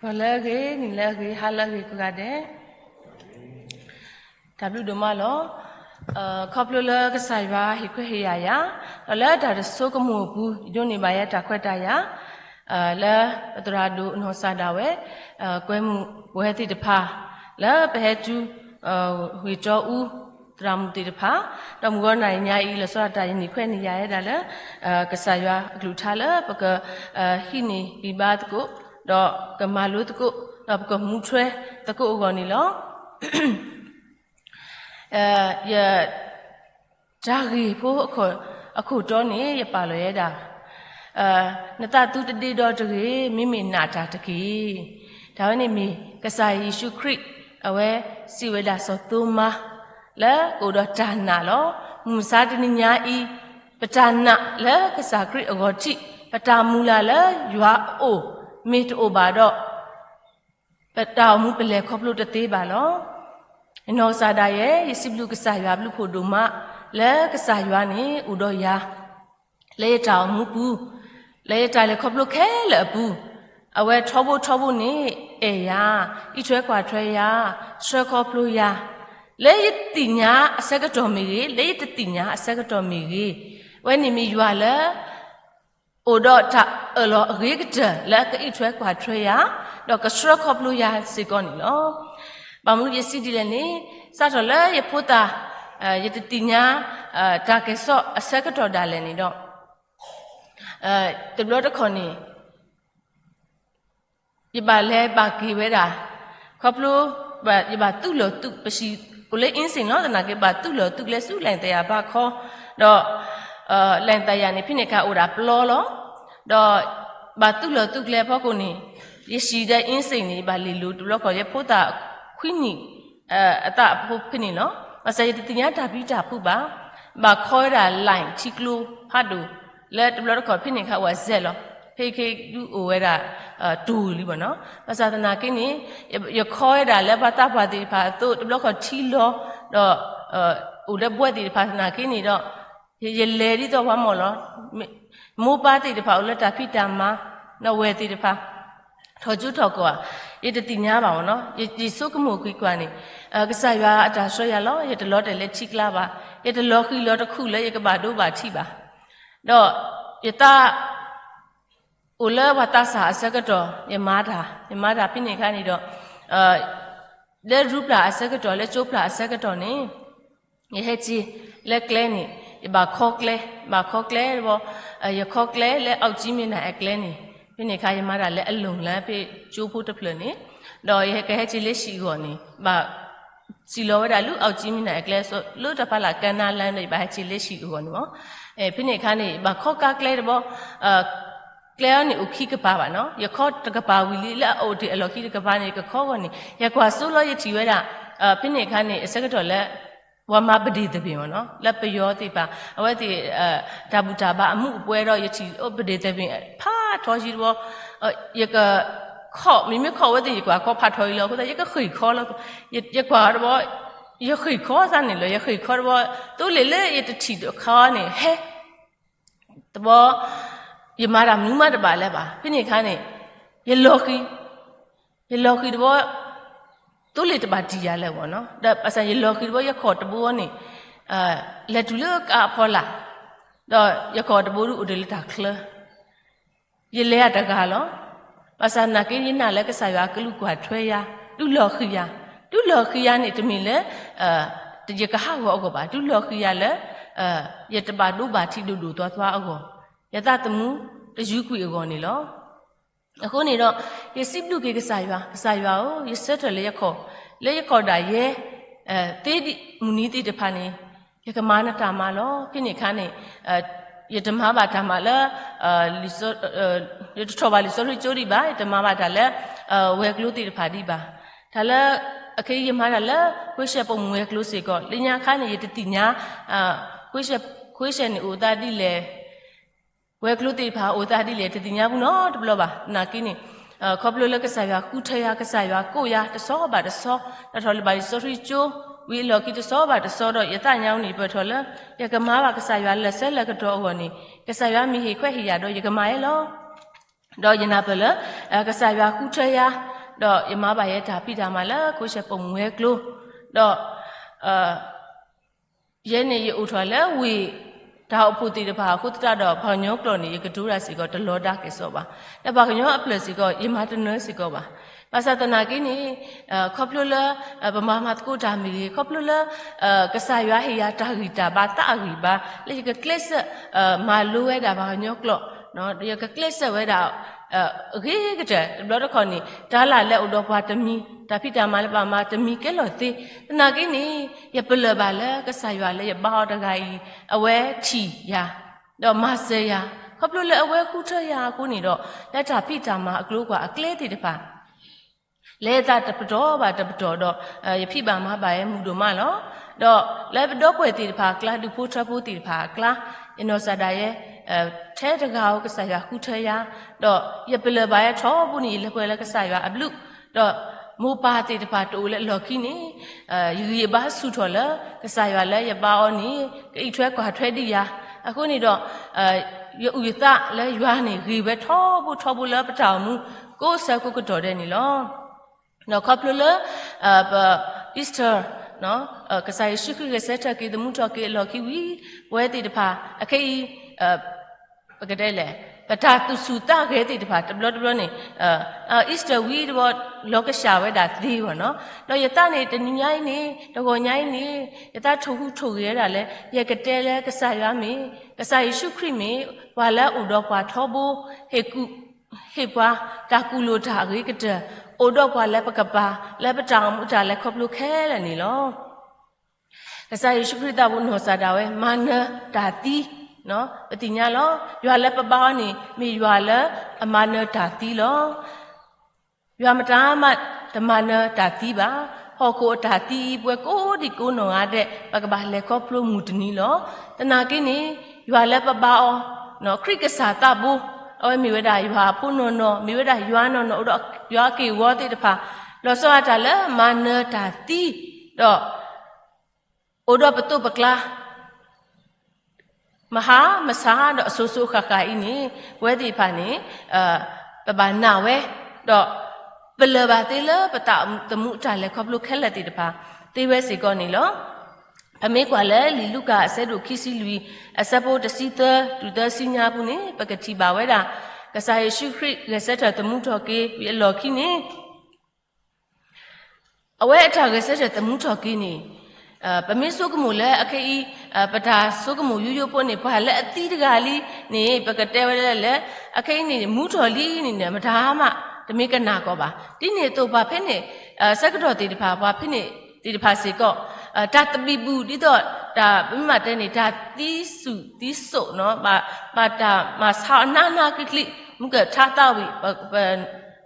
ဂီၤလၢအဂ့ၤ, နံၤလၢအဂ့ၤ, ဟါလၢအဂ့ၤကိးဂၤဒဲး, တၢ်ဘျုးဒိၣ်မးလီၤ. ခီဖျိလၢကစၢ်ယွၤဟ့ၣ်ခွဲးဟ့ၣ်ယာ်ယၤ, ဒီးလၢတၢ်တဆိကမိၣ်အပူၤ ယဒိးန့ၢ်ဘၣ်ယဲတၢ်ခွဲးတၢ်ယာ်, လၢပသရၣ်ဒိၣ်အနီၢ်ကစၢ်ဒၣ်ဝဲ ကွဲမုာ်ပဝဲသ့ၣ်တဖၣ် လၢပဟဲတုၤ ဂ့ၢ်ကၠီအူ သရၣ်မုၣ်သ့ၣ်တဖၣ်, ဒီးမုၢ်ဂီၤနၤအံၤညါအံၤ လီၤဆီဒၣ်တၢ်ယန့ၢ်ခွဲးန့ၢ်ယာ်ဝဲဒၣ်လၢ ကစၢ်ယွၤအကလုၢ်ကထါလၢပက ဟံးန့ၢ်ဂံၢ်ဘါသကိး, ဒီးကမၤလိသကိး, ဒီးပကမူထွဲသကိးအဂီၢ်န့ၣ်လီၤ. ယ တၢ်ဂ့ၢ်ဖိ အခိၣ်တီန့ၣ် ယပာ်လီၤယဲဒၣ် နသးသုတဒ့ဒီတဂ့ၤ, မ့မ့ၢ်နာ်တၢ်တက့ၢ်. တၢ်ဝဲန့ၣ်မ့ၢ်ကစၢ်ယ့ၣ်ၡူးခရံာ် အဝဲစံးဝဲဒၣ်စီၤသိမါ လၢကအိၣ်ဒီးတၢ်နာ်လီၤ. မုၢ်မဆါတနံၤညါအံၤ ပတၢ်နာ်လၢကစၢ်ခရံာ်အဂီၢ်ထံး, ပတၢ်မုၢ်လၢ်လၢယွၤအအိၣ် မ့ၢ်တအိၣ်ဘၣ်ဒီး ပတၢ်အိၣ်မူပလဲၤခီဖျိတသ့ဘၣ်လီၤ. ယနီၢ်ကစၢ်ဒၣ်ယဲ ယစံးဘျုးကစၢ်ယွၤဘျုးဖှိၣ်ဒိၣ်မး လၢကစၢ်ယွၤန့ၣ်အိၣ်ဒီးယၤ လၢယတၢ်အိၣ်မူပူၤ, လၢယတၢ်လဲၤခီဖျိခဲလၢာ်အပူၤ, အဝဲထီဘိထီဘိန့ၣ် အဲၣ်ယၤ, အံးထွဲကွၢ်ထွဲယၤ, ဆှၢခီဖျိယၤ, လၢယသ့ၣ်ညါအဆၢကတီၢ်မ့ၢ်ဂ့ၤ, လၢယတသ့ၣ်ညါအဆၢကတီၢ်မ့ၢ်ဂ့ၤ, အဝဲန့ၣ်မ့ၢ်ယွၤလၢ အိၣ်ဒီးတၢ်အၢၣ်လီၤအဂ့ၤကတၢၢ်လၢအကအံးထွဲကွၢ်ထွဲယၤ, ဒီးကဆှၢခီဖျိယၤစ့ၢ်ကီးန့ၣ်လီၤ. ဘၣ်မနုၤယစံးဒ်လဲၣ်န့ၣ်, စးထီၣ်လၢယဖိသၣ် ယတသ့ၣ်ညါ တၢ်ကဲၤဆိးအဆၢကတီၢ်ဒၣ်လဲာ်န့ၣ်ဒီး တဘျီတခီၣ်န့ၣ် ယဘၣ်လဲၤဘၣ်က့ၤဝဲဒၣ်, ခီဖျိ ယဘၣ်သူၣ်လီၤသူၣ် ပဟံၣ်အိၣ်လၢ အင်းစိန် လီၤ. သနာ်က့ ဘၣ်သူၣ်လီၤသူၣ်ကျဲဆူ လှိုင်သာယာ ဘါခီ, ဒီး လှိုင်သာယာ န့ၣ် ဖဲန့ၣ်အခါအိၣ်ဒၣ်ပျီလီၤ. ဒီး ဘၣ်သူၣ်လီၤသူၣ်ကျဲအဖီခိၣ်န့ၣ် ယဟံၣ်ဒီး အင်းစိန် န့ၣ် ယဘၣ်လဲၤလိၤတဘျီဃီ ယဖိသၣ်ခွံနံၣ် အသးအဖီခိၣ်န့ၣ်လီၤ. ဘၣ်ဆၣ်ယတသ့ၣ်ညါတၢ်ဖံးတၢ်ဖုးဘၣ်. ဘၣ်ခီဝဲဒၣ် လှိုင် ထံကျိဖးဒိၣ် လၢတဘျီတခီၣ်ဖဲန့ၣ်အခါအိၣ် Zelle လီၤ. ဖဲခဲဒုးအိၣ်ဝဲဒၣ် တိၢ်လံဘၣ်နီၤ. ဘၣ်ဆၣ်သနာ်က့န့ၣ် ယခီဝဲဒၣ်လၢပှၤသးပှၢ်သ့ၣ်တဖၣ်အသိး တဘျီခီၣ်ထံလီၤ ဒီး အိၣ်လၢဘှဲသ့ၣ်တဖၣ်သနာ်က့န့ၣ်ဒီး ယလဲၤဒ်သိးပှၤမီၢ်လီၤ. မိၢ်ပၢ်သ့ၣ်တဖၣ်အိၣ်လၢတၢ်ဖံးတၢ်မၤ ဒီးဝဲၢ်သ့ၣ်တဖၣ် ထီၣ်ကၠိထီၣ်ကီၢ်ဧါ, ယတသ့ၣ်ညါဘၣ်မ့ၢ်နီၤ. ယဆိကမိၣ်ကွံာ်ကွၢ်န့ၣ် ကစၢ်ယွၤအတၢ်ဆှၢယၤလီၤ. ယတလီၤတဲာ်လၢထံကျါဘၣ်. ယတလီၤဃံၤလီၤတခူၣ်လၢယကဘၣ်ဒိဘၣ်ထံးဘၣ်. ဒီးယသး အိၣ်လၢပှၤသးစၢ်အဆၢကတီၢ် ယမၤတၢ်, ယမၤတၢ်ဖဲန့ၣ်အခါန့ၣ်ဒီး လၢရူပျၢ်အဆၢကတီၢ် လၢကၠိပျၢ်အဆၢကတီၢ်န့ၣ် ယဟဲက့ၤလၢကျဲန့ၣ် ယဘၣ်ခီကျဲ, ဘၣ်ခီကျဲတဘျီ, ယခီကျဲလၢ အောက်ကြီးမင်းနိုင် အကျဲန့ၣ်, ဖဲန့ၣ်အခါ ယမၤတၢ်လၢအလုံလၢ ဖဲကၠိဖိတဖျၢၣ်န့ၣ်, ဒီးယကဟဲက့ၤလၢဟံၣ်အဂီၢ်န့ၣ် ဘၣ်စံၣ်လီၤဝဲဒၣ်လၢ အောက်ကြီးမင်းနိုင် အကျဲ လၢတၢ်ဖးလၢ်ကနါလၢဒီး ယဘၣ်ဟဲက့ၤလၢဟံၣ်အဂီၢ်န့ၣ်မ့ၢ်, ဖဲန့ၣ်အခါန့ၣ် ယဘၣ်ခီကါကျဲတဘျီ ကျဲအံၤန့ၣ်အိၣ်ခံကပၤဘၣ်နီၤ, ယခီတကပၤဝံၤလံ လၢအအိၣ်တ့ၢ်အလီၢ်ခံတကပၤန့ၣ် ယကခီအဂီၢ်န့ၣ် ယကွၢ်စိလီၤယထံၣ်ဝဲဒၣ် ဖဲန့ၣ်အခါန့ၣ် အဆၢကတီၢ်လၢ ပှၤမၤပဒ့ၣ်သဘ့ၣ်မ့ၢ်နီၤ လၢပယီၤသ့ၣ်တဖၣ် အဝဲသ့ၣ် တၢ်ဘူၣ်တၢ်ဘါအမူးအပွဲဒီး ယထံၣ်အိၣ်ပဒ့ၣ်သဘ့ၣ်ဖးထီယံၤတဘျီ, ယကခီၣ် မ့မ့ၢ်ခီၣ်ဝဲသ့ၣ် ယကွၢ်ခီၣ်ဖးထီယံၤလီၤအဃိသတး ယကဃ့ၢ်ခီလီၤ, ယကွၢ်တဘျီ ယဃ့ၢ်ခီသးန့ၣ်လီၤ, ယဃ့ၢ်ခီတဘျီ သိလ့ၣ်လၢယတထံၣ်တခါန့ၣ် ဟဲ တဘျီ ယမၤတၢ်မနုၤမးတဘၣ်လၢၤဘၣ်. ဖဲန့ၣ်အခါန့ၣ် ယလီၤဃံၤ, ယလီၤဃံၤတဘျီ သိလ့ၣ်တဘၣ်တံၢ်ယၤလၢၤဘၣ်နီၤ, ဒီးဘၣ်ဆၣ်ယလီၤဃံၤတဘျီ ယခီၣ်တဘိန့ၣ် လဲၤတုၤလၢကါအဖီလာ်, ဒီးယခီၣ်တဘိဒုးအိၣ်ဒၣ်လၢတၢ်ချၢ ယလဲၤအတဂၤလီၤ. ဘၣ်ဆၣ်သနာ်က့ ယနာ်လၢကစၢ်ယွၤကလူးကွၢ်ထွဲယၤ, ဒုးလီၤဃံၤယၤ, ဒုးလီၤဃံၤယၤန့ၣ် တမ့ၢ်လၢ ယကဟးဂီၤအဂီၢ်ဘၣ်, ဒုးလီၤဃံၤယၤလၢ ယတဘၣ်ဒိဘၣ်ထံးဒိၣ်ဒိၣ်သွါသွါအဂီၢ်, ယသးသမူတယုၢ်ကွံာ်အဂီၢ်န့ၣ်လီၤ. အဃိန့ၣ်ဒီး ယစံးဘျုးက့ၤကစၢ်ယွၤ, ကစၢ်ယွၤဧၢ, ယဆၢထၢၣ်လၢယခီၣ်, လၢယခီၣ်ဒၣ်ယဲ သ့ဒ်မုၢ်နံၤသ့ၣ်တဖၣ်န့ၣ် ယကမၤနတၢ်မၤလီၤ. ဖဲန့ၣ်အခါန့ၣ် ယတမၤဘၣ်တၢ်မၤလၢ ယတထီၣ်ဘၣ်လံာ်စီဆှံကၠိဒံးဘၣ်, ယတမၤဘၣ်တၢ်လၢ ဝဲၤကျိၤသ့ၣ်တဖၣ်ဒံးဘၣ်. တၢ်လၢ အခဲအံၤယမၤတၢ်လၢ ခွ့ရှဲၣ်ပိာ်မုၣ်ဝဲၤကျိၤစ့ၢ်ကီး, လၢညါခါန့ၣ် ယတသ့ၣ်ညါ ခွ့ရှဲၣ်န့ၣ်အိၣ်သးဒ်လဲၣ် ဝဲၤကျိၤသ့ၣ်တဖၣ်အိၣ်သးဒ်လဲၣ် တသ့ၣ်ညါဘူးနီတဘျီဘၣ်. သနာ်က့န့ၣ် ခီဖျိလၢကစၢ်ယွၤဃုထၢယၤ, ကစၢ်ယွၤကိးယၤ တဆီဘၣ်တဆီ, တၢ်ထီၣ်လၢဘၣ်လံာ်စီဆှံကၠိ ဝံၤအလီၢ်ခံတဆီဘၣ်တဆီဒီး ယသးညါဝဲန့ၣ် ယပၢၢ်ထီၣ်လၢ ယကမၤဘၣ်ကစၢ်ယွၤလၢာ်ဆၢလၢာ်ကတီၢ်အဂီၢ်န့ၣ် ကစၢ်ယွၤမ့ၢ်ဟ့ၣ်ခွဲးဟ့ၣ်ယာ်ဒီး ယကမၤအီၤလီၤ. ဒီးယနၢ်ပၢၢ်လၢ ကစၢ်ယွၤဃုထၢယၤ ဒီးယမၤဘၣ်ယဲတၢ်ဖံးတၢ်မၤလၢ ခိၣ်ဆၢပိာ်မုၣ်ဝဲၤကျိၤ, ဒီး ယဲန့ၣ်ယအိၣ်ထီၣ်လၢဝ့ၢ်တၢ်အိၣ်ဖှိၣ်သ့ၣ်တဖၣ်အဃိသတးဒီး ပှၤကညီကျိာ်န့ၣ် ယကတိၤတၢ်စ့ၢ်ကီးတလီၤဒါက့ၤစီဘၣ်. ဒီးပှၤကညီအပျၢၢ်စ့ၢ်ကီး ယမၤတနၢၤစ့ၢ်ကီးဘၣ်. ဘၣ်ဆၣ်သနာ်က့န့ၣ် ခီဖျိလၢ ပမၤမၤသကိးတၢ်မ့ၢ်ဂ့ၤ, ခီဖျိလၢ ကစၢ်ယွၤဟ့ၣ်ယၤတၢ်ဂံၢ်တၢ်ဘါသးအဂံၢ်ဘါ လၢယကကျဲးစၢး မၤလိဝဲဒၣ်ပှၤကညီကျိာ်, ယကကျဲးစၢးဝဲဒၣ် အဂ့ၤကတၢၢ် တဘျီတခီၣ်န့ၣ် တၢ်လၢအလဲၤအိၣ်ဒီးပှၤတမံၤ, တၢ်ဖံးတၢ်မၤလၢပမၤတမံၤကဲလီၤသ့, သနာ်က့န့ၣ် ယပလၢၢ်ဘၣ်လၢကစၢ်ယွၤလၢယဘါအီၤတဂၤအံၤ အဝဲထံၣ်ယၤ ဒီးမၤစၢၤယၤ, ခီဖျိလၢအဝဲဃုထၢယၤအဃိန့ၣ်ဒီး လၢတၢ်ဖံးတၢ်မၤအကျိၤကွာ်အကျဲသ့ၣ်တဖၣ် လဲၤသးတပတီၢ်ဘၣ်တပတီၢ်ဒီး ယဖံးဘၣ်မၤဘၣ်ယဲမုာ်ဒိၣ်မးလီၤ. ဒီးလၢပဒီပုၢ်ဝဲၢ်သ့ၣ်တဖၣ်အကျါ, ဒူၣ်ဖိထၢဖိသ့ၣ်တဖၣ်အကျါ, ယနီၢ်ကစၢ်ဒၣ်ယဲ ထဲတဂၤဧိၤကစၢ်ယွၤဃုထၢယၤ, ဒီးယပလၢၢ်ဘၣ်ယဲထီဘိန့ၣ် ယလဲၤပှဲၤလၢကစၢ်ယွၤအဘျုး, ဒီးမိၢ်ပၢ်သ့ၣ်တဖၣ်တအိၣ်လၢအလီၢ်ခံန့ၣ် ယဂံၢ်ယဘါဆူၣ်ထီၣ်လၢ ကစၢ်ယွၤလၢယဘါအီၤန့ၣ် ကအံးထွဲကွၢ်ထွဲဒံးယၤ, အဃိန့ၣ်ဒီး ယအုၣ်ယသးလၢယွၤန့ၣ် ဂ့ၤဝဲထီဘိထီဘိလၢပတၢ်အိၣ်မူ ကိးဆၢကိးကတီၢ်ဒဲးန့ၣ်လီၤ. ဒီးခီဖျိလၢ ပ Easter ကစၢ်ယ့ၣ်ၡူးခရံာ်ဂဲၤဆၢထၢၣ်က့ၤသမူထီၣ်က့ၤအလီၢ်ခံဝံၤ ပဝဲသ့ၣ်တဖၣ် အခဲအံၤ ပကတဲလဲၣ် ပတၢ်သူၣ်ဆူၣ်သးဂဲၤသ့ၣ်တဖၣ် တဘျီတဘျီန့ၣ် Easter ဝံၤတဘျီ လီၤကဆှၣ်ဝဲဒၣ်သ့ဘၣ်နီၤ. ဒီးယသးန့ၣ် တနံၤညါအံၤန့ၣ် တဂီၤညါအံၤန့ၣ် ယသးထိၣ်ဟူးထိၣ်ဂဲၤဝဲဒၣ်လၢ ယကတဲလၢကစၢ်ယွၤမ့ၢ် ကစၢ်ယ့ၣ်ၡူးခရံာ်မ့ၢ် ပှၤလၢအအိၣ်ဒီးပှၤထီဘိ ဟ့ၣ်ကူၣ် ဟ့ၣ်ပှၤတၢ်ကူၣ်လိာ်တၢ်အဂ့ၤကတၢၢ် အိၣ်ဒီးပှၤလၢပကပၤ လၢပတၢ်အိၣ်မူတၢ်လဲၤခီဖျိခဲလၢာ်န့ၣ်လီၤ. ကစၢ်ယ့ၣ်ၡူးခရံာ်သးဘိနီၢ်ကစၢ်ဒၣ်ဝဲ မၤနၢၤတၢ်သံ, ပသ့ၣ်ညါလီၤ. ယွၤလၢပဘါအီၤန့ၣ် မ့ၢ်ယွၤလၢအမၤနၢၤတၢ်သံလီၤ. ယွၤမတၤမးတမၤနၢၤတၢ်သံဘၣ်. ဟီၣ်ခိၣ်အတၢ်သံအံၤ ပဝဲကိးဒံကိးနီၢ်ဂၤဒဲး ပကဘၣ်လဲၤခီဖျိမုၢ်တနံၤလီၤ. သနာ်က့န့ၣ် ယွၤလၢပဘါအီၤ ခရံာ်ကစၢ်သးဘိ အဝဲမ့ၢ်ဝဲဒၣ်ယွၤအဖိနီၢ်နီၢ်, မ့ၢ်ဝဲဒၣ်ယွၤနီၢ်နီၢ် အိၣ်ဒီးယွၤအက့ၢ်အဂီၤသ့ၣ်တဖၣ်, လီၤဆီဒၣ်တၢ်လၢမၤနၢၤတၢ်သံ, ဒီး အိၣ်ဒီးပသိးပကျါ မဟါမဆါဒီးအစိၤစိၤအဃၣ်ဃၣ်အံၤန့ၣ် ပဝဲသ့ၣ်တဖၣ်န့ၣ် ပဘၣ်နာ်ဝဲ, ဒီးပလၢၢ်ဘၣ်သ့လၢပသးသမူအတၢ်လဲၤခီဖျိခဲလၢာ်သ့ၣ်တဖၣ် သ့ဝဲစ့ၢ်ကီးန့ၣ်လီၤ. ပမ့ၢ်ကွၢ်လၢလံာ်လူၤကၣ်အဆၢဒိၣ်ခံဆံလွံၢ် အဆၢဖိတဆံသၢ တုၤသၢဆံညါအပူၤန့ၣ် ပကထံၣ်ဘၣ်ဝဲဒၣ် ကစၢ်ယ့ၣ်ၡူးခရံာ်ဂဲၤဆၢထၢၣ်သမူထီၣ်က့ၤဝံၤအလီၢ်ခံန့ၣ် အဝဲအတၢ်ဂဲၤဆၢထၢၣ်သမူထီၣ်က့ၤန့ၣ် ပမ့ၢ်ဆိကမိၣ်လၢအခဲအံၤ ပတၢ်ဆိကမိၣ်ယိယိဖိန့ၣ် ပှၤလၢအသံတဂၤလံန့ၣ် ပကတဲဝဲဒၣ်လၢ အခဲအံၤန့ၣ် မူထီၣ်လံန့ၣ် မတၤမး တမ့ၢ်ကနၣ်ကီးဘၣ်. ဒ်န့ၣ်အသိးပှၤဖဲန့ၣ် ဆၢကတီၢ်သ့ၣ်တဖၣ် ပှၤဖဲန့ၣ်သ့ၣ်တဖၣ်စ့ၢ်ကီး တၢ်သဘံၣ်ဘုၣ်ဒ်သိး တၢ်ပမ့ၢ်တဲန့ၣ် တၢ်သံစူၤသံစိးနီၤ ဘၣ်တၢ်မၤဆါအီၤနးနးကျံးကျံး မုၢ်ကထါသးဝံၣ်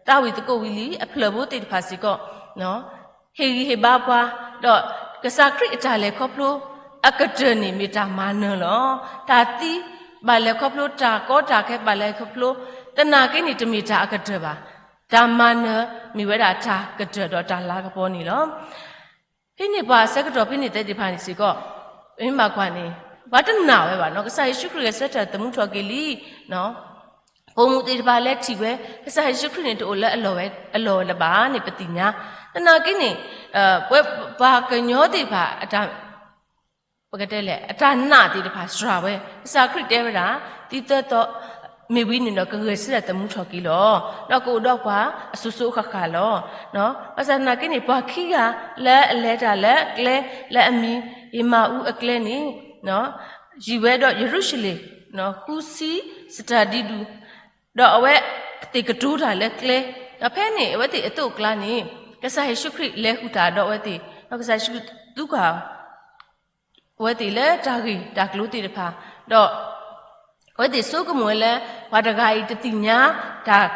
သးဝံၣ်သကိးဝံၤလံ အဖျၢၣ်ဖိသ့ၣ်တဖၣ်စ့ၢ်ကီး ဟ့ၣ်ဂံၢ်ဟ့ၣ်ဘါပှၤ, ဒီးကစၢ်ခရံာ်အတၢ်လဲၤခီဖျိအကတၢၢ်န့ၣ် မ့ၢ်တၢ်မၤနၢၤလီၤ. တၢ်သံဘၣ်လဲၤခီဖျိ တၢ်ကီတၢ်ခဲဘၣ်လဲၤခီဖျိ သနာ်က့န့ၣ် တမ့ၢ်တၢ်အကတၢၢ်ဘၣ်. တၢ်မၤနၢၤမ့ၢ်ဝဲဒၣ်တၢ်ကတၢၢ်ဒီးတၢ်လၤကပီၤန့ၣ်လီၤ. ဖဲန့ၣ်ပှၤအဆၢကတီၢ်ဖဲန့ၣ်သ့ၣ်တဖၣ်န့ၣ်စ့ၢ်ကီး မ့ၢ်ဘၣ်ကွၢ်န့ၣ် ပှၤတနာ်ဝဲဘၣ်နီၤ ကစၢ်ယ့ၣ်ၡူးခရံာ်ဂဲၤဆၢထၢၣ်သမူထီၣ်က့ၤလံ ပိာ်မုၣ်သ့ၣ်တဖၣ်လဲၤထံၣ်ဝဲ ကစၢ်ယ့ၣ်ၡူးခရံာ်န့ၣ် တအိၣ်လၢအလီၢ်ဝဲ အလီၢ်ဝဲလၢၤဘၣ်န့ၣ် ပသ့ၣ်ညါ. သနာ်က့န့ၣ် ပှၤကညီသ့ၣ်တဖၣ်အတၢ် ပကတဲလဲၣ် အတၢ်နာ်သ့ၣ်တဖၣ်စှၤဝဲ ကစၢ်ခရံာ်တဲဝဲဒၣ် သံသၢသီ မ့ၢ်ဝံၤန့ၣ်ဒီး ကဂဲၤဆၢထၢၣ်သမူထီၣ်က့ၤလီၤ. ဒီးကအိၣ်ဒီးပှၤအစိၤစိၤအဃၣ်ဃၣ်လီၤ. ဘၣ်ဆၣ်သနာ်က့န့ၣ် ပှၤခံဂၤလၢအလဲၤတၢ်လၢအကျဲ လၢအမံၤ အ့မၤအူအကျဲန့ၣ် ယံာ်ဝဲဒီးယရူၤၡလ့ၣ် ဃုဆံစတၢဒံဒူၣ် ဒီးအဝဲသ့ၣ်ကတိၤတၢ်လၢကျဲ, ဒီးဖဲန့ၣ် အဝဲသ့ၣ်အသိးအကျါန့ၣ် ကစၢ်ယ့ၣ်ၡူးခရံာ်လဲၤဃုာ်တၢ်ဒီးအဝဲသ့ၣ်, ဒီးကစၢ်ယ့ၣ်ၡူးခရံာ်သူကွၢ် အဝဲသ့ၣ်လၢတၢ်ဂ့ၢ်တၢ်ကျိၤသ့ၣ်တဖၣ်, ဒီးအဝဲသ့ၣ်ဆိကမိၣ်ဝဲလၢ ပှၤတဂၤအံၤတသ့ၣ်ညါတၢ်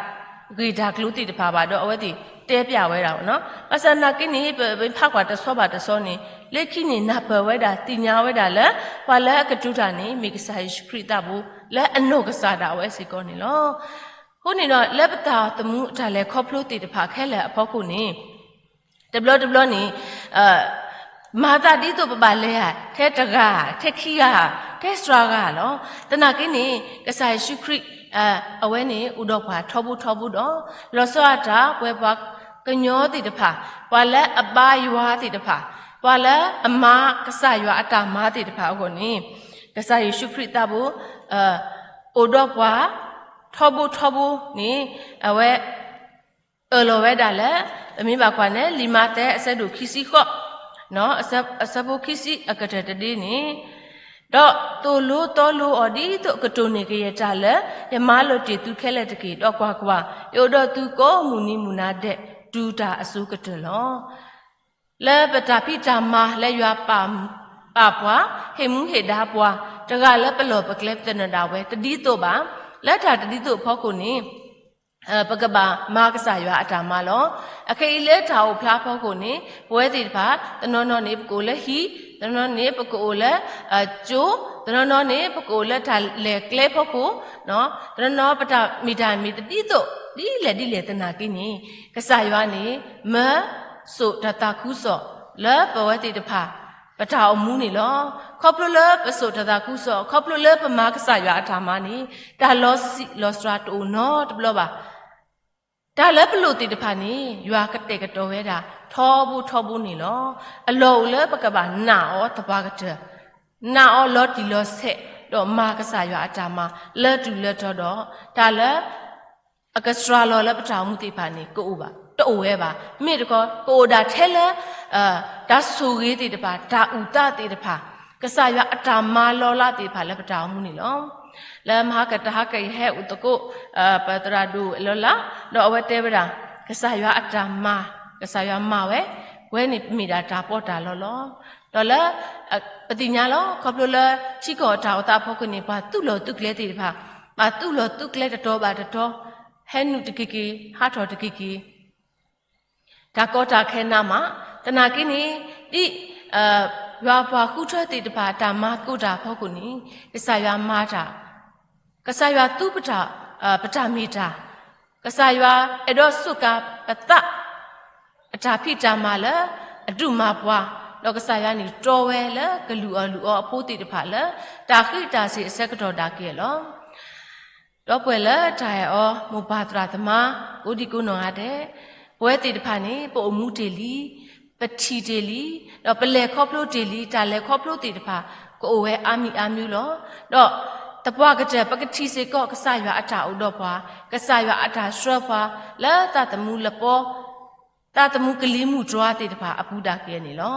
ဂ့ၢ်တၢ်ကျိၤသ့ၣ်တဖၣ်ဘၣ်, ဒီးအဝဲသ့ၣ်တဲပျးဝဲဒၣ်ဘၣ်နီၤ. ဘၣ်ဆၣ်သနာ်က့န့ၣ် ပမ့ၢ်ဖးကွၢ်တဆီဘၣ်တဆီန့ၣ် လၢခံန့ၣ်နၢ်ပၢၢ်ဝဲဒၣ် သ့ၣ်ညါဝဲဒၣ်လၢ ပှၤလၢအကတိၤတၢ်န့ၣ် မ့ၢ်ကစၢ်ယ့ၣ်ၡူးခရံာ်အသးဘိ လၢအနီၢ်ကစၢ်ဒၣ်ဝဲစ့ၢ်ကီးန့ၣ်လီၤ. အဃိန့ၣ်ဒီး လၢပသးသမူအတၢ်လဲၤခီဖျိသ့ၣ်တဖၣ်ခဲလၢာ်အဖီခိၣ်န့ၣ် တဘျီတဘျီန့ၣ် မၤသးဒ်သိးပဘၣ်လဲၤဧါ ထဲတဂၤ ထဲခံဂၤ ထဲစှၤဂၤလီၤ. သနာ်က့န့ၣ် ကစၢ်ယ့ၣ်ၡူးခရံာ် အဝဲန့ၣ်အိၣ်ဒီးပှၤထီဘိထီဘိဒီး လီၤဆီဒၣ်တၢ်ပဝဲပှၤ ပှၤလၢအကညီသ့ၣ်တဖၣ်, ပှၤလၢအဘါယွၤသ့ၣ်တဖၣ်, ပှၤလၢအမၤကစၢ်ယွၤအတၢ်မၤသ့ၣ်တဖၣ်အဂီၢ်န့ၣ်, ကစၢ်ယ့ၣ်ၡူးခရံာ်သးဘိ အိၣ်ဒီးပှၤထီဘိထီဘိန့ၣ်, အဝဲ အၢၣ်လီၤဝဲဒၣ်လၢ ပမ့ၢ်ဘၣ်ကွၢ်န့ၣ် လံာ်မးသဲအဆၢဒိၣ်ခံဆံဃိး, အဆၢဖိခံဆံအကတၢၢ်တဒ့န့ၣ်, ဒီးသိၣ်လိသီလိအီၤဒ်သိးအကတိၢ်န့ၢ်က့ၤယတၢ်လၢ ယမၤလိာ်တ့ၢ်သုခဲလၢာ်တက့ၢ်. ဒီးကွၢ်ကွၢ်, ယအိၣ်ဒီးသုကိးမုၢ်နံၤမုၢ်နၤဒဲး တုၤတၢ်အစိၤကတၢၢ်လီၤ. လၢပတၢ်ဖံးတၢ်မၤလၢယွၤပာ်ပှၤ, ဟ့ၣ်မူဟ့ၣ်ဒါပှၤ, တဂၤလၢပလီၢ်ပကျဲပသနၢၣ်ဒၣ်ဝဲ တဒ်သိးဘၣ်. လၢတၢ်တဒ်သိးအဖီခိၣ်န့ၣ် ပကဘၣ်မၤကစၢ်ယွၤအတၢ်မၤလီၤ. အခဲအံၤလၢတၢ်အိၣ်ဖျါအဖီခိၣ်န့ၣ် ပဝဲသ့ၣ်တဖၣ် တနီၤနီၤန့ၣ် ပကအိၣ်လၢဟံၣ်, တနီၤန့ၣ် ပကအိၣ်လၢ ကၠိ, တနီၤနီၤန့ၣ် ပကအိၣ်လၢတၢ်လဲၤကျဲဖီခိၣ်, တနီၤနီၤပတၢ်မ့ၢ်တၢ်မ့ၢ်တဒ်သိး ဒ်လဲၣ်ဒ်လဲၣ်သနာ်က့န့ၣ်, ကစၢ်ယွၤန့ၣ် မၢစိာ်တၢ်သးခုကစီၣ်လၢပဝဲသ့ၣ်တဖၣ် ပတၢ်အိၣ်မူန့ၣ်လီၤ. ခီဖျိလၢပစိာ်တၢ်သးခုကစီၣ်, ခီဖျိလၢပမၤကစၢ်ယွၤအတၢ်မၤန့ၣ်, တၢ်လီၤစံးလီၤစှၤတအိၣ်နီတဘျီဘၣ်. တၢ်လၢပလိၣ်သ့ၣ်တဖၣ်န့ၣ် ယွၤကတဲာ်ကတီၤဝဲဒၣ် ထီဘိထီဘိန့ၣ်လီၤ. အလီၢ်အိၣ်လၢပကဘၣ်နာ်အီၤသပှၢ်ကတၢၢ်, နာ်အီၤလီၤတံၢ်လီၤဆဲး, ဒီးမၤကစၢ်ယွၤအတၢ်မၤလၢတုၤလၢတီဒီး, တၢ်လၢ အကစှၤလီၤလၢပတၢ်အိၣ်မူသ့ၣ်တဖၣ်န့ၣ် ကအိၣ်ဘၣ်, တအိၣ်ဝဲဘၣ်. မ့ၢ်တခီ ကအိၣ်ဒၣ်ထဲလၢ တၢ်ဆိၣ်ဂ့ၤသ့ၣ်တဖၣ်, တၢ်အုၣ်သးသ့ၣ်တဖၣ်, ကစၢ်ယွၤအတၢ်မၤလီၤလးသ့ၣ်တဖၣ်လၢပတၢ်အိၣ်မူန့ၣ်လီၤ. လၢမဟါကတဟါက ယဟဲအိၣ်သကိး ပသရၣ်ဒိၣ်ဝဲလီၤလး, ဒီးအဝဲတဲဝဲဒၣ် ကစၢ်ယွၤအတၢ်မၤ, ကစၢ်ယွၤမၤဝဲ, ဝဲန့ၣ်မ့ၢ်ဒၣ်တၢ်ပီးတၢ်လီလီၤ. ဒီးလၢ ပသ့ၣ်ညါလီၤ, ခီဖျိလၢထံကီၢ်အတၢ်အိၣ်သးအဖီခိၣ်န့ၣ် ပှၤသူၣ်လီၤသူၣ်ကျဲသ့ၣ်တဖၣ်, ပှၤသူၣ်လီၤသူၣ်ကျဲတတီၤဘၣ်တတီၤ, ဟဲနုာ်တက့ၤက့ၤ, ဟးထီၣ်တက့ၤက့ၤ, တၢ်ကီတၢ်ခဲနးမး, သနာ်က့န့ၣ် ဒ်ယွၤပှၤဃုထၢသ့ၣ်တဖၣ် တၢ်မၤသကိးတၢ်အဖီခိၣ်န့ၣ် ကစၢ်ယွၤမၤတၢ်, ကစၢ်ယွၤသူပတၢ်, ပတၢ်မ့ၢ်တၢ်, ကစၢ်ယွၤအဲၣ်ဒိးစူးကါပသး အတၢ်ဖံးတၢ်မၤလၢအဒုးမၤပှၤ, ဒီးကစၢ်ယွၤန့ၣ်တီဝဲလၢကလုၢ်အီၣ်လုၢ်အီအဖိသ့ၣ်တဖၣ်လၢ တၢ်ဃံးတၢ်စ့ၤအဆၢကတီၢ်ဒၣ်က့ၤလီၤ. ဒီပုၢ်ဝဲၢ်လၢတၢ်အဲၣ်အီၤ မိၢ်ပၢ်သရၣ်သမါ ကိးဒံကိးနီၢ်ဂၤဒဲး, ပဝဲသ့ၣ်တဖၣ်န့ၣ် ပအိၣ်မူတ့ၢ်လံ, ပထံၣ်တ့ၢ်လံ, ဒီးပလဲၤခီဖျိတ့ၢ်လံ, တၢ်လဲၤခီဖျိသ့ၣ်တဖၣ် ကအိၣ်ဝဲအါမံၤအါမံၤလီၤ. ဒီးသပှၢ်ကတၢၢ် ပကထံၣ်စ့ၢ်ကီး ကစၢ်ယွၤအတၢ်အိၣ်ဒီးပှၤ, ကစၢ်ယွၤအတၢ်ဆှၢပှၤ လၢသးသမူလပီ သးသမူကလံၤမုၢ်တြီသ့ၣ်တဖၣ်အပူၤဒၣ်က့ၤန့ၣ်လီၤ.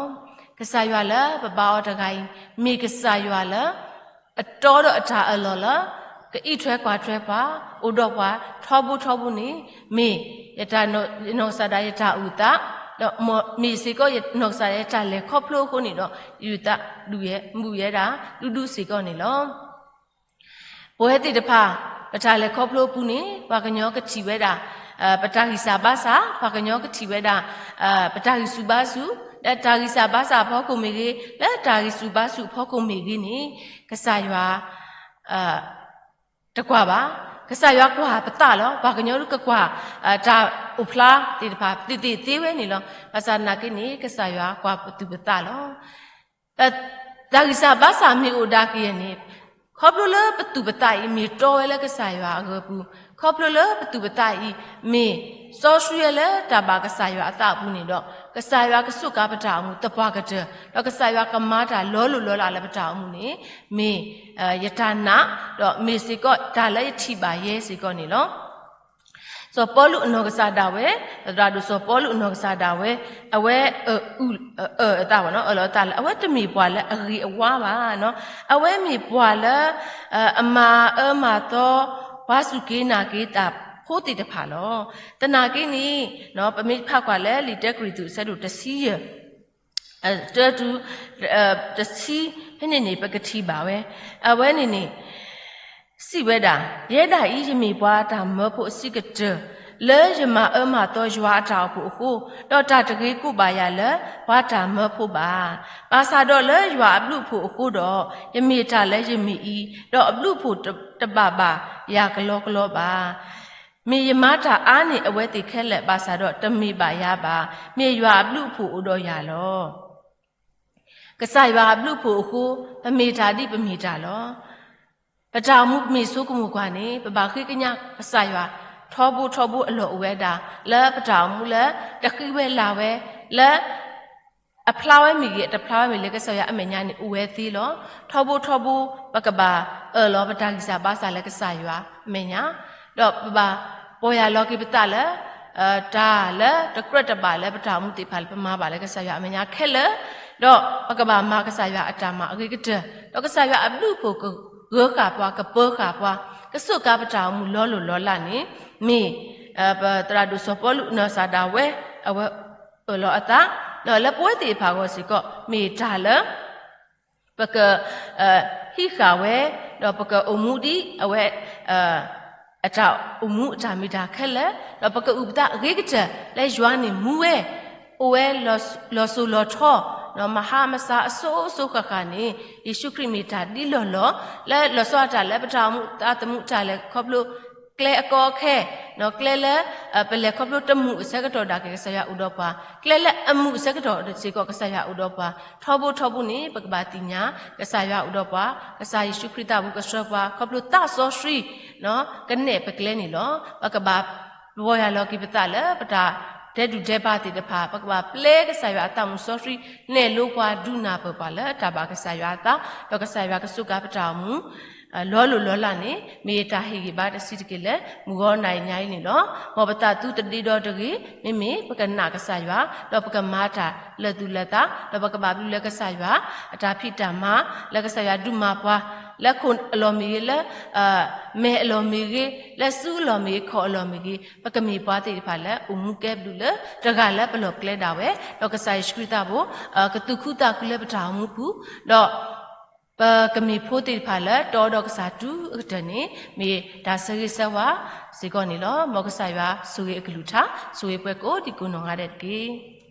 ကစၢ်ယွၤလၢပဘါအီၤတဂၤအံၤ မ့ၢ်ကစၢ်ယွၤလၢ အတီဒီးအတၢ်အၢၣ်လီၤလၢ ကအံးထွဲကွၢ်ထွဲပှၤ, အိၣ်ဒီးပှၤထီဘိထီဘိန့ၣ် မ့ၢ်ယတၢ်နီၢ်ကစၢ်ဒၣ်ယတၢ်အုၣ်သး, ဒီးမ့ၢ်စ့ၢ်ကီးယနီၢ်ကစၢ်ဒၣ်ယတၢ်လဲၤခီဖျိအဃိန့ၣ်ဒီး ယုၢ်သးဒုးယဲ မုာ်ယဲဒၣ် ဒူဒူစ့ၢ်ကီးန့ၣ်လီၤ. ပဝဲသ့ၣ်တဖၣ် ပတၢ်လဲၤခီဖျိအပူၤန့ၣ် ပှၤကညီကထံၣ်ဝဲဒၣ် ပတၢ်ဂံၢ်စၢ်ဘါစၢ်, ပှၤကညီကထံၣ်ဝဲဒၣ် ပတၢ်ဂံၢ်ဆူၣ်ဘါဆူၣ်, လၢတၢ်ဂံၢ်စၢ်ဘါစၢ်အဖီခိၣ်မ့ၢ်ဂ့ၤ, လၢတၢ်ဂံၢ်ဆူၣ်ဘါဆူၣ်အဖီခိၣ်မ့ၢ်ဂ့ၤန့ၣ် ကစၢ်ယွၤ တကွၢ်ဘၣ်. ကစၢ်ယွၤကွၢ်ပသးလီၤ. ပှၤကညီဒုးကကွၢ် တၢ်အိၣ်ဖျါသ့ၣ်တဖၣ် သ့ၣ်သ့ၣ်သ့ဝဲန့ၣ်လီၤ. ဘၣ်ဆၣ်သနာ်က့န့ၣ် ကစၢ်ယွၤကွၢ်ပသူၣ်ပသးလီၤ. တၢ်ဂံၢ်စၢ်ဘါစၢ်မ့ၢ်အိၣ်ဒၣ်က့ၤန့ၣ် ခီဖျိလၢပသူၣ်ပသးအံၤ မ့ၢ်တီဝဲလၢကစၢ်ယွၤအဂၢၤပူၤ, ခီဖျိလၢပသူၣ်ပသးအံၤ မ့ၢ်စီဆှံဝဲလၢတၢ်ဘၣ်ကစၢ်ယွၤအသးအပူၤန့ၣ်ဒီး ကစၢ်ယွၤကစူးကါပတၢ်အိၣ်မူသပှၢ်ကတၢၢ်, ဒီးကစၢ်ယွၤကမၤတၢ်လီၤလိၢ်လီၤလးလၢပတၢ်အိၣ်မူန့ၣ် မ့ၢ်ယတၢ်နာ်, ဒီးမ့ၢ်စ့ၢ်ကီးတၢ်လၢယထံၣ်ဘၣ်ယဲစ့ၢ်ကီးန့ၣ်လီၤ. စီၤပီလူးအနီၢ်ကစၢ်ဒၣ်ဝဲ, သရၣ်ဒိၣ်စီၤပီလူးအနီၢ်ကစၢ်ဒၣ်ဝဲ, အဝဲ အၢၣ်အသး, အၢၣ်လီၤအသးလၢ အဝဲတမ့ၢ်ပှၤလၢအဂ့ၤအဝါဘၣ်. အဝဲမ့ၢ်ပှၤလၢ အမၤအၢမၤသီ ပှၤစူၢ်က့ၤနာ်က့ၤတၢ်ဖိသ့ၣ်တဖၣ်လီၤ. သနာ်က့န့ၣ် ပမ့ၢ်ဖးကွၢ်လၢလံာ်တၢကရံၣ်သူး အဆၢဒိၣ်တဆံယဲၢ် တၢတုၤ တဆံ ဖဲန့ၣ်န့ၣ် ပကထံၣ်ဘၣ်ဝဲ, အဝဲန့ၣ်န့ၣ် စံးဝဲဒၣ်, ယဲဒၣ်အံၤ ယမ့ၢ်ပှၤတၢ်မၢဖိအဆံးကတၢၢ်, လၢယမၤအၢမၤသီယွၤအတၢ်အိၣ်ဖှိၣ်အဃိ, ဒီးတၢ်တဂ့ၤကိးဘၣ်ယၤလၢပှၤတၢ်မၢဖိဘၣ်. ဘၣ်ဆၣ်ဒီးလၢယွၤအဘျုးအဖှိၣ်အဃိဒီး, ယမ့ၢ်တၢ်လၢယမ့ၢ်အံၤ, ဒီးအဘျုးအဖှိၣ်တဘၣ်ဘၣ်ယၤကလီကလီဘၣ်. မ့ၢ်ယမၤတၢ်အါန့ၢ်အဝဲသ့ၣ်ခဲလၢာ်ဘၣ်ဆၣ်ဒီး တမ့ၢ်ဘၣ်ယၤဘၣ်, မ့ၢ်ယွၤအဘျုးအဖှိၣ်အိၣ်ဒီးယၤလီၤ. ကစၢ်ယွၤအဘျုးအဖှိၣ်အဃိ ပမ့ၢ်တၢ်ဒ်ပမ့ၢ်တၢ်လီၤ. ပတၢ်အိၣ်မူပမ့ၢ်ဆိကမိၣ်ကွၢ်န့ၣ် ပဘၣ်ဃ့ကညးကစၢ်ယွၤ ထီဘိထီဘိအလီၢ်အိၣ်ဝဲဒၣ် လၢပတၢ်အိၣ်မူလၢ တဃံဝဲလၤဝဲ လၢ အဖျါဝဲမ့ၢ်ဂ့ၤ အတဖျါဝဲမ့ၢ်ဂ့ၤ လၢကစၢ်ယွၤအမဲာ်ညါန့ၣ် အိၣ်ဝဲသ့လီၤ. ထီဘိထီဘိ ပကဘၣ်အၢၣ်လီၤပတၢ်ဂံၢ်စၢ်ဘါစၢ်လၢကစၢ်ယွၤအမဲာ်ညါ, ဒီးပဘၣ်ပီၢ်ယၢ်လီၤက့ၤပသးလၢ တၢ်လၢတကြၢးတဘၣ်လၢပတၢ်အိၣ်မူသ့ၣ်တဖၣ်လၢ ပမၤဘၣ်လၢကစၢ်ယွၤအမဲာ်ညါခဲလၢာ်, ဒီးပကဘၣ်မၤကစၢ်ယွၤအတၢ်မၤအဂ့ၤကတၢၢ်, ဒီးကစၢ်ယွၤအဘျုးအဖှိၣ်ကဂၢၤဃာ်ပှၤ ကပၢၤဃာ်ပှၤ ကစူးကါပတၢ်အိၣ်မူလီၤလိၢ်လီၤလးန့ၣ် မ့ၢ် ပသရၣ်ဒိၣ်စီၤပီလူးအနီၢ်ကစၢ်ဒၣ်ဝဲ အဝဲအၢၣ်လီၤအသး, ဒီးလၢပဝဲသ့ၣ်တဖၣ်အဂီၢ်စ့ၢ်ကီး မ့ၢ်တၢ်လၢ ပက ဟံးဃာ်ဝဲ, ဒီးပကအိၣ်မူဒ်အဝဲ အတၢ်အိၣ်မူအတၢ်မ့ၢ်တၢ်ခဲလၢာ်, ဒီးပကအုၣ်ပသးအဂ့ၤကတၢၢ် လၢယွၤန့ၣ်မူဝဲ, အိၣ်ဝဲ လီၤစိၤလီၤထီ, ဒီးမဟါမဆါအစိၤစိၤဃၣ်ဃၣ်န့ၣ် ယ့ၣ်ၡူးခရံာ်မ့ၢ်တၢ်ဒ်လီၢ်လီၢ် လၢလီၤဆီအတၢ်လၢပတၢ်အိၣ်မူသးသမူတၢ်လဲၤခီဖျိ ကျဲအကီအခဲ, ဒီးကျဲလၢ ပလဲၤခီဖျိတမုာ်အဆၢကတီၢ်ဒၣ်က့ၤ ကစၢ်ယွၤအိၣ်ဒီးပှၤ, ကျဲလၢအမုာ်အဆၢကတီၢ်စ့ၢ်ကီး ကစၢ်ယွၤအိၣ်ဒီးပှၤ, ထီဘိထီဘိန့ၣ် ပကဘၣ်သ့ၣ်ညါ ကစၢ်ယွၤအိၣ်ဒီးပှၤ, ကစၢ်ယ့ၣ်ၡူးခရံာ်သးပူၤကဆှၢပှၤ ခီဖျိသးစီဆှံ ကနဲၣ်ပကျဲန့ၣ်လီၤ. ပကဘၣ် ပီၢ်ယၢ်လီၤက့ၤပသးလၢပတၢ်ဒဲးဒူၣ်ဒဲးဘးသ့ၣ်တဖၣ်, ပကဘၣ်ပျဲကစၢ်ယွၤအသးမုၣ်စီဆှံ နဲၣ်လိပှၤဒုးနၢ်ပၢၢ်ပှၤလၢတၢ်ဘၣ်ကစၢ်ယွၤအသး, ဒီးကစၢ်ယွၤကစူးကါပတၢ်အိၣ်မူ လီၤလိၢ်လီၤလးန့ၣ် မ့ၢ်တၢ်ဟ့ၣ်ဂံၢ်ဘါတဆံးတက့ၢ်လၢ မုၢ်ဂီၤနၤအံၤညါအံၤန့ၣ်လီၤ. မ်ပသးသုတဒ့ဒီတဂ့ၤ, မ့မ့ၢ်ပကနာ်ကစၢ်ယွၤ, ဒီးပကမၤတၢ်လၢာ်သူၣ်လၢာ်သး, ဒီးပကဘၣ်ဘျုးလၢကစၢ်ယွၤ အတၢ်ဖံးတၢ်မၤ လၢကစၢ်ယွၤဒုးမၤပှၤ, လၢခိၣ်အလီၢ်မ့ၢ်ဂ့ၤ, လၢ မဲာ်အလီၢ်မ့ၢ်ဂ့ၤ, လၢစုအလီၢ်မ့ၢ်ဂ့ၤ, ခီၣ်အလီၢ်မ့ၢ်ဂ့ၤ, ပကမ့ၢ်ပှၤသ့ၣ်တဖၣ်လၢအိၣ်မူကဲဘျုးလၢတဂၤလၢပလီၢ်ပကျဲဒၣ်ဝဲ, ဒီးကစၢ်ယ့ၣ်ၡူးခရံာ်သးဘိ ကသူၣ်ခုသးခုလၢပတၢ်အိၣ်မူပူၤ, ဒီး ပကမ့ၢ်ဖိသ့ၣ်တဖၣ်လၢတီဒီးကစၢ်တုၤအကတၢၢ်န့ၣ် မ့ၢ်တၢ်ဆၢဂ့ၤဆၢဝါစ့ၢ်ကီးန့ၣ်လီၤ. မ်ကစၢ်ယွၤဆိၣ်ဂ့ၤအကလုၢ်ကထါ ဆိၣ်ဂ့ၤပှၤကိးဒံကိးနီၢ်ဂၤဒဲးတက့ၢ်.